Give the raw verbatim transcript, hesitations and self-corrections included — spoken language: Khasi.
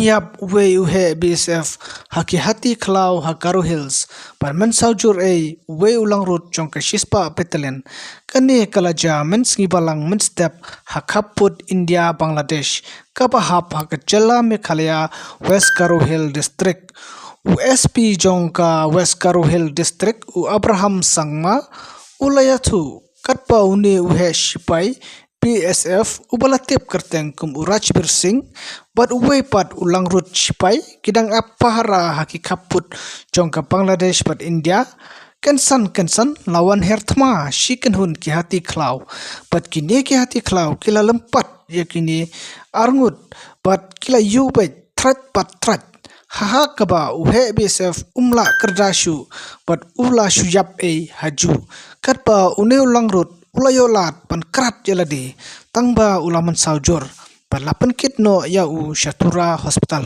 ïap uwei u heh B S F ha ki hati khlaw ha Garo Hills, bad mynsaw jur ei uwei u langrut jong ka shispah battalion. Kane ka la jia mynsngi balang mynstep ha khappud India Bangladesh, kaba hap ha ka jylla Meghalaya, West Garo Hill District. U S P jong ka West Garo Hill District, u Abraham Sangma, u la ïathuh katba une u heh shipai B S F uba la tip kyrteng kum u Rajbir Singh, bad uwei pat u langrut shipai, ki dang ap pahara ha ki khappud jong ka Bangladesh bad India. Kynsan kynsan la wan her thma shi kynhun ki hati khlaw, bad kine ki hati khlaw ki la lympat ïa kine arngut, bad ki la ïuh beit trat bad trat. Ha kaba u heh B S F um lah kyrda shuh, bad u la shu ïap ei ha juh. Katba une u langrut u la ïoh lad ban krat ïa lade, tangba u la mynsaw jur, bad la pynkit noh ïa u sha Tura Hospital.